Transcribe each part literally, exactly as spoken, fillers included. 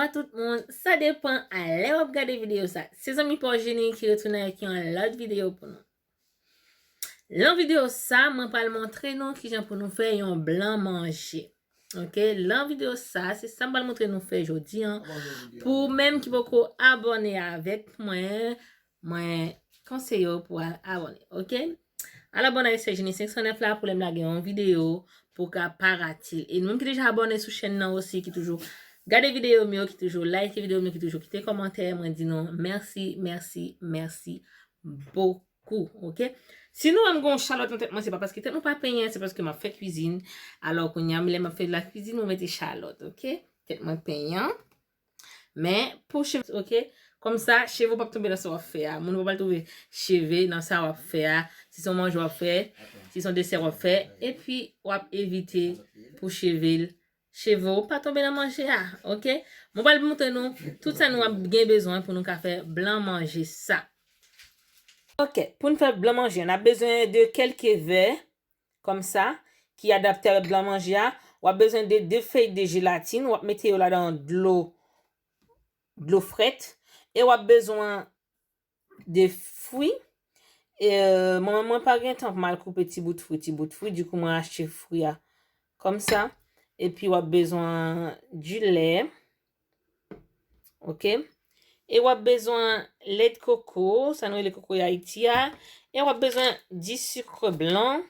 A tout moun, sa depan a lè w ap gade videyo sa. Se zanmi pa w Jenny ki retounen avèk yon lòt videyo pou nou. Lan videyo sa, mwen pral montre nou kijan pou nou fè yon blan manje. Ok, lan videyo sa, se sa m pral montre nou fè jodi an. Pou ou menm ki poko abòne avèk mwen, mwen konseye w pou al abòne, ok? Al abòne avèk Sè Jenny senk san nèf la pou lè m lage yon videyo pou w ka pa rate l. E nou menm ki deja abòne sou chèn nan osi, ki toujou gade videyo m yo, ki toujou like videyo m yo, ki toujou kite kòmantè, mwen di nou mèsi, mèsi, mèsi bokou, ok? Si nou wè m gen yon chalòt nan tèt mwen, se pa paske tèt mwen pa penyen, se paske m ap fè kwizin. Alò, kounye a, lè m ap fè la kwizin, mwen mete chalòt, ok? Tèt mwen penyen. Men, pou cheve, ok? Kòmsa, cheve w p ap tonbe nan sa w ap fè a. Moun yo p ap al twouve cheve nan sa w ap fè a. Si se yon manje w ap fè, si se yon desè w ap fè, epi w ap evite pou cheve l, cheve w pa tonbe nan manje a, ok? Mwen pral montre nou tout sa nou ap gen bezwen pou nou ka fè blan manje sa. Ok, pou n fè blan manje, n ap bezwen de kèlke vè, kòmsa, ki adapte avèk blan manje a. W ap bezwen de de fèy de jelatin, w ap mete yo ladan dlo, dlo frèt. E w ap bezwen de fwi. E, mwen, mwen pa gen tan pou m al koupe ti bout fwi, ti bout fwi. Dikou, mwen achte fwi a kòmsa. Epi w ap bezwen du lè. Ok? E w ap bezwen lèt koko, sa nou rele kokoye Ayiti a. E w ap bezwen du sucre blanc.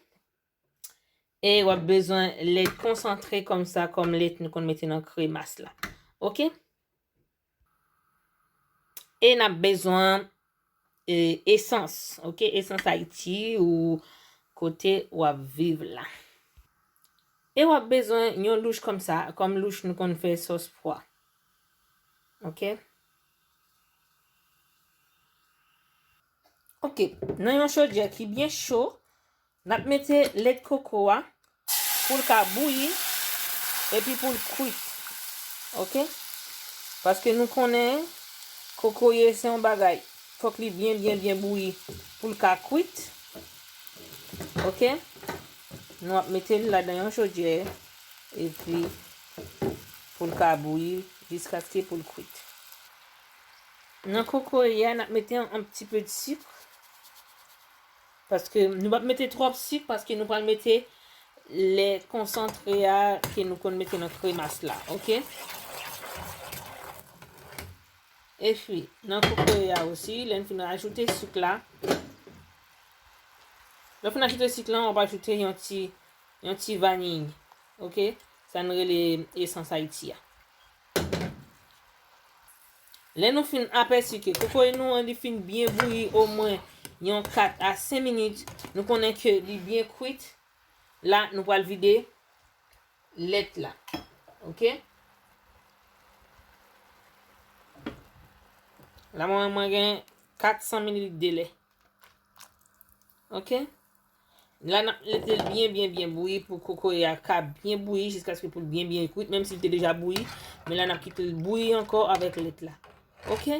E w ap bezwen lèt konsantre kòmsa, kòm lèt nou konn mete nan kremas la. Ok? E n ap bezwen, e, esans, ok? Esans Ayiti ou kote w ap viv la. E w ap bezwen yon louch kòmsa, kòm louch nou konn fè sòs pwa. Ok? Ok, nan yon chodyè ki byen cho, n ap mete lèt koko a pou l ka bouyi epi pou l kwit. Ok? Paske nou konnen kokoye se yon bagay, fòk li byen, byen, byen bouyi pou l ka kwit. Ok? Nou ap mete l ladan yon chodyè epi pou l ka bouyi jiskaske pou l kwit. Nan kokoye a, n ap mete yon, yon ti pe de sik. Paske nou p ap mete twòp sik, paske nou pral mete lè konsantre a ke nou konn mete nan kremas la, ok? Epi, nan kokoye a osi, lè n fin ajoute sik la, lè w fin ajoute sik la, w ap ajoute yon ti, yon ti vaniy, ok? Sa n rele esans Ayiti a. Lè nou fin apèsi ke kokoye nou an li fin byen bouyi omwen yon kat a senk minit, nou konnen ke li byen kwit, la nou pral vide lèt la. Ok? La mwen, mwen gen kat san mililit de lè. Ok? La, n ap lete l byen, byen, byen bouyi pou kokoye a ka byen bouyi jiskaske pou l byen, byen kwit, menm si l te deja bouyi. Men la, n ap kite l bouyi ankò avèk lèt la. Ok?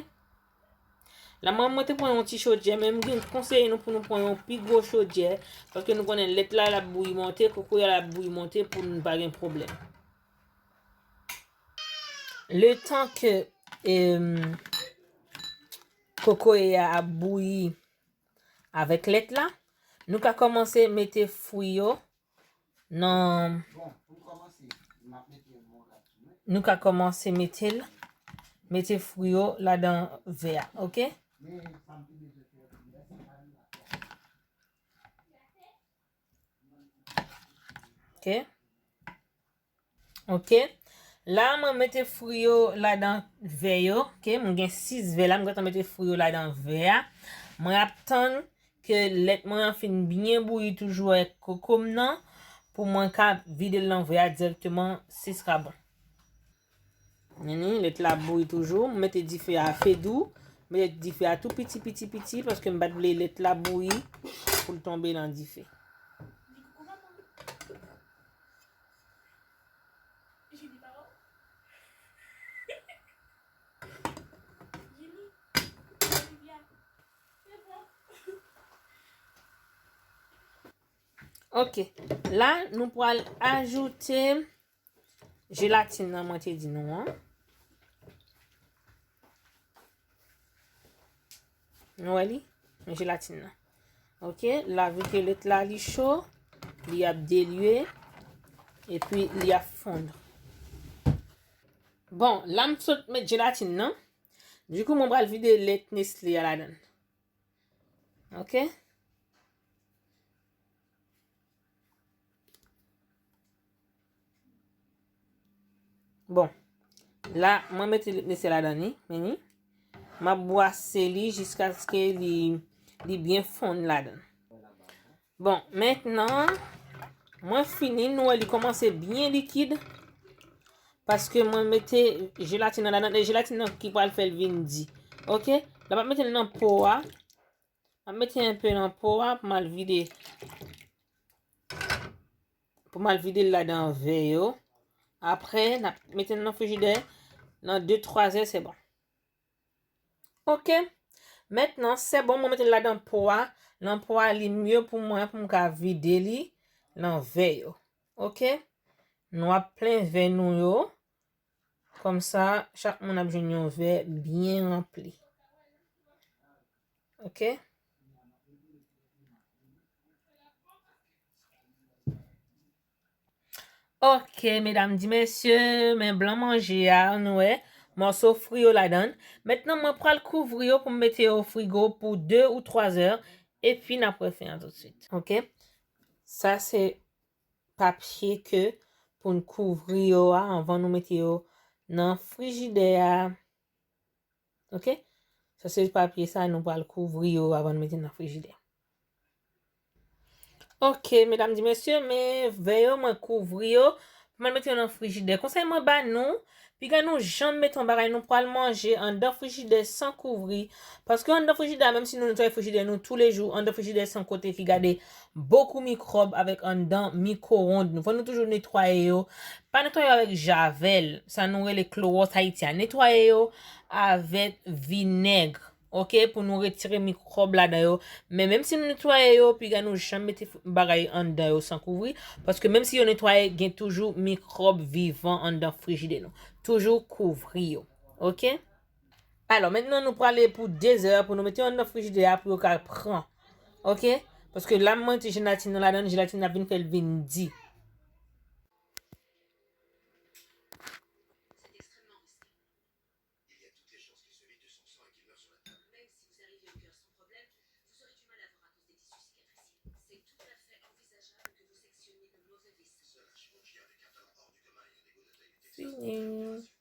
La, mwen, mwen te pran yon ti chodyè, men m gen konseye nou pou nou pran yon pi gwo chodyè, paske nou konnen lèt la, l ap bouyi monte, kokoye a, l ap bouyi monte pou nou pa gen pwoblèm. Letan ke, em, kokoye a ap bouyi avèk lèt la, nou ka kòmanse mete fwi yo nan, nou ka kòmanse mete l, mete fwi yo ladan vè a, ok? Ok. Ok. La, mwen mete fwi yo ladan vè yo. Ok. Mwen gen sis vè la. Mwen gentan mete fwi yo ladan vè a. Mwen ap tann ke lèt mwen an fin byen bouyi toujou avèk koko m nan pou mwen ka vide l nan vè a dirèkteman, se sera bon. Nini, lèt la bouyi toujou. M mete dife a fedou. M mete dife a tou piti, piti, piti, paske m pa t vle lèt la bouyi pou l tonbe nan dife. Ok. La, nou pral ajoute jelatin nan mwen te di nou an. Nou wè li? Men jelatin nan. Ok, la, vi ke lèt la, li cho, li ap delye, epi li ap fonn. Bon, la, m sot met jelatin nan. Dikou, mwen pral vide lèt Nestlé a ladan. Ok? Bon. La, mwen mete lèt Nestlé ladan li, men ni. M ap bwase li jiskaske li, li byen fonn ladan. Bon, mentnan, mwen fini, nou wè li kòmanse byen likid. Paske mwen mete jelatin nan ladan, e jelatin nan ki pral fè l vin di. Ok? La, m ap mete l nan po a. M ap mete enpe nan po a pou m al vide, pou m al vide l ladan vè yo. Apre, n ap mete l nan frijidè. Nan de, twa zè, se bon. Ok. Mentnan, se bon, mwen mete l ladan po a. Nan po a, li mye pou mwen, pou m ka vide li nan vè yo. Ok. Nou ap plen vè nou yo. Kòmsa, chak moun ap jwenn yon vè byen ranpli. Ok. Ok, medam di mesye, men blan manje a, nou wè, mòso fri yo ladan. Mentnan, mwen pral kouvri yo pou m mete yo o frigo pou de ou twa zè, epi n ap refè an toutswit. Ok? Sa se papye ke pou n kouvri yo a anvan nou mete yo nan frijidè a. Ok? Sa se papye sa nou pral kouvri yo avan n mete nan frijidè. Ok, medam di mesye, men vè yo, mwen kouvri yo pou mwen mete yo nan frijidè. Konsèy mwen ba nou, piga nou janm mete yon bagay nou pral manje anndan frijidè san kouvri. Paske anndan frijidè, menm si nou netwaye frijidè nou toulejou, anndan frijidè se yon kote ki gade bokou mikwòb avèk anndan mikwowonn. Nou fò nou toujou netwaye yo. Pa netwaye yo avèk javèl, sa nou rele klowòs ayiti a. Netwaye yo avèk vinèg, ok, pou nou retire mikwòb ladan yo. Men menm si nou netwaye yo, piga nou janm mete f-, bagay anndan yo san kouvri, paske menm si yo netwaye, gen toujou mikwòb vivan anndan frijidè nou. Toujou kouvri yo, ok? Alò, mentnan nou prale pou de zè pou nou mete yo anndan frijidè a pou yo ka pran. Ok? Paske la, mwen mete jelatin nan ladan, jelatin nan ap vin fè l vin di. Fini.